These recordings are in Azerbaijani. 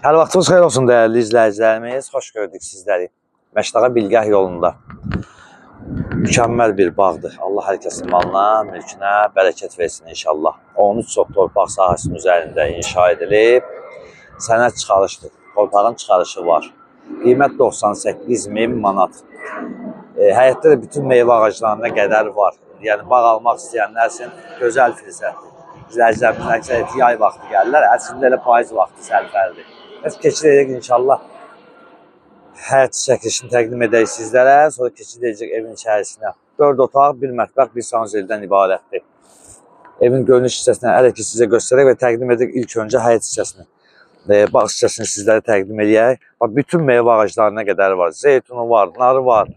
Hər vaxtınız xeyir olsun dəyərli izləyicilərimiz. Xoş gördük sizləri. Məşdağa Bilgəh yolunda mükəmməl bir bağdır. Allah hər kəsin malına, mülkünə bərəkət versin inşallah. 13 sot torpaq sahəsinin üzərində inşa edilib. Sənəd çıxarışdır. Torpağın çıxarışı var. Qiymət 98 min manat. Həyətdə də bütün meyvə ağaclarına qədər var. Yəni bağ almaq istəyənlər üçün gözəl fürsətdir. İzləyicilərimizin əksəriyyəti yay vaxtı gəlirlər. Əslində elə payız vaxtı sərfərdir. Biz keçid edək inşallah. Həyət çəkilişini təqdim edək sizlərə. Sonra keçid edəcək evin içərisinə. 4 otaq, bir mətbəx, bir sanuzeldən ibarətdir. Evin görünüş hissəsini hələ ki sizə göstərək və təqdim edək ilk öncə həyət hissəsini. Bağ hissəsini sizlərə təqdim eləyək. Bax, bütün meyvə ağaclarına qədər var. Zeytunu var, narı var.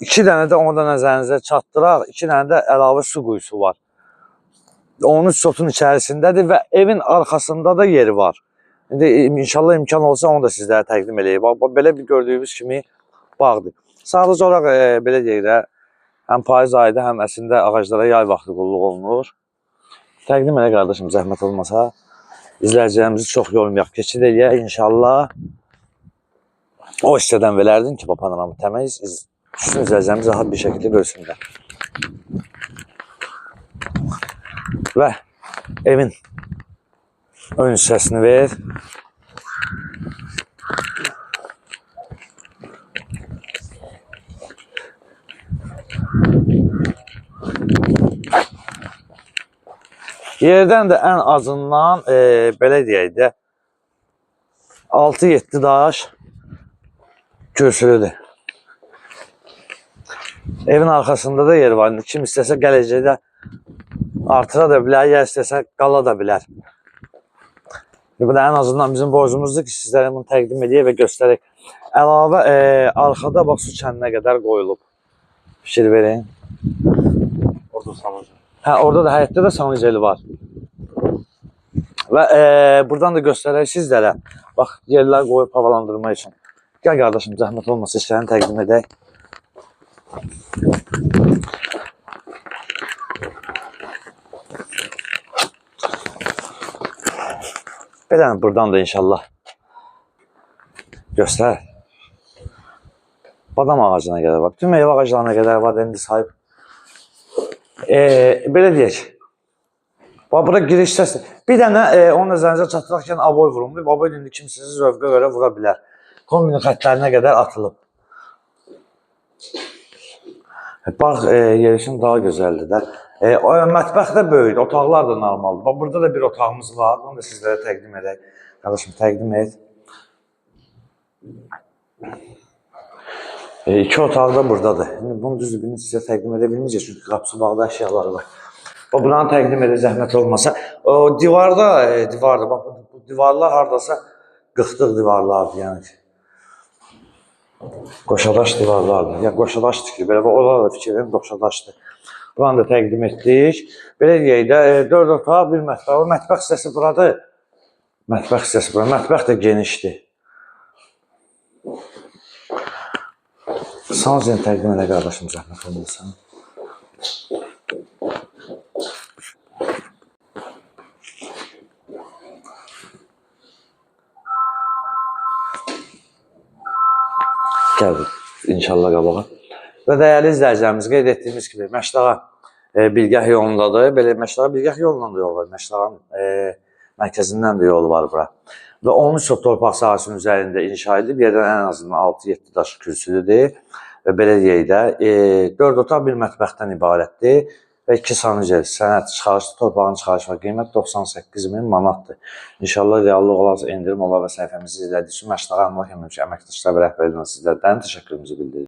İki dənə də onu da nəzərinizə çatdıraq. 2 dənə də əlavə su quyusu var. 13 sotun içərisindədir və evin arxasında da yeri var. İndi inşallah imkan olsa onu da sizlərə təqdim eləyək. Bax, bax, belə bir gördüyünüz kimi bağdır. Sadəcə olaraq belə deyək də, həm payız ayında, həm əslində ağaclara yay vaxtı qulluq olunur. Təqdim elə qardaşım, zəhmət olmasa. İzləyicilərimizi çox yormayaq. Keçid eləyək inşallah. O hissədən verərdin ki, bu panoramı təmiz, bütün izləyicilərimiz rahat bir şəkildə görsünlər. Və evin ön hissəsini ver. Yerdən də ən azından belə deyək də 6-7 daş kürsülüdür. Evin arxasında da yer var. Kim istəsə gələcəkdə artıra da bilər, ya istəsə qala da bilər. Bu da ən azından bizim borcumuzdur ki, sizlərə bunu təqdim edək və göstərək. Əlavə arxada bax su çəninə qədər qoyulub. Fikir verin. Orada sanuzel. Hə, orada da həyətdə də sanuzeli var. Və buradan da göstərək sizlərə. Bax, yerlər qoyub havalandırma üçün. Gəl qardaşım, zəhmət olmasa işlərini təqdim edək. Belə buradan da inşallah göstər. Badam ağacına qədər var. Bütün meyvə ağaclarına qədər var. İndi sahib. Belə deyək. Bax, bura giriş hissəsi. Bir dənə onun nəzərinizə çatdırarkən aboy vurulmuş. Aboy indi kimsəsiz zövqə görə vura bilər. Kombinin xəttlərinə qədər atılıb. Bağ yerişim daha gözəldir də. Mətbəx də böyükdür, otaqlar da normaldır. Bax, burada da bir otağımız var. Bunu da sizlərə təqdim edək. Qardaşım, təqdim et. İki otaq da buradadır. İndi bunu düzdür, birini sizə təqdim edə bilməyəcək. Çünki qapısı bağlı əşyaları var. Bax, buranı təqdim edə zəhmət olmasa. O divarda, divarda, bax, bu divarlar hardasa qıxdıq divarlardır, yəni. Qoşadaş divarlardır. Yəni qoşadaş tikili. Belə bax, oralar da fikir verin, qoşadaşdır. Buranı da təqdim etdik. Belə deyək də, 4 otaq, bir mətbəx. O mətbəx hissəsi buradır. Mətbəx hissəsi bura. Mətbəx də genişdir. Sanuzelini təqdim elə qardaşım, zəhmət olmasa. Gəl inşallah qabağa. Və dəyərli izləyicilərimiz, qeyd etdiyimiz kimi Məşdağa Bilgəh yolundadır. Belə Məşdağa Bilgəh yolundan da yol var. Məşdağın mərkəzindən də yol var bura. Və 13 sot torpaq sahəsinin üzərində inşa edilib. Yerdən ən azından 6-7 daş kürsülüdür. Və belə deyək də, 4 otaq bir mətbəxdən ibarətdir. Və 2 sanuzel sənəd çıxarışı, torpağın çıxarışı var. Qiymət 98 min manatdır. İnşallah reallıq olarsa endirim olar və səhifəmizi izlədiyi üçün Məşdağa Əmlak Əməkdaşlar və rəhbərliyi sizlərdən təşəkkürümüzü bildiririk.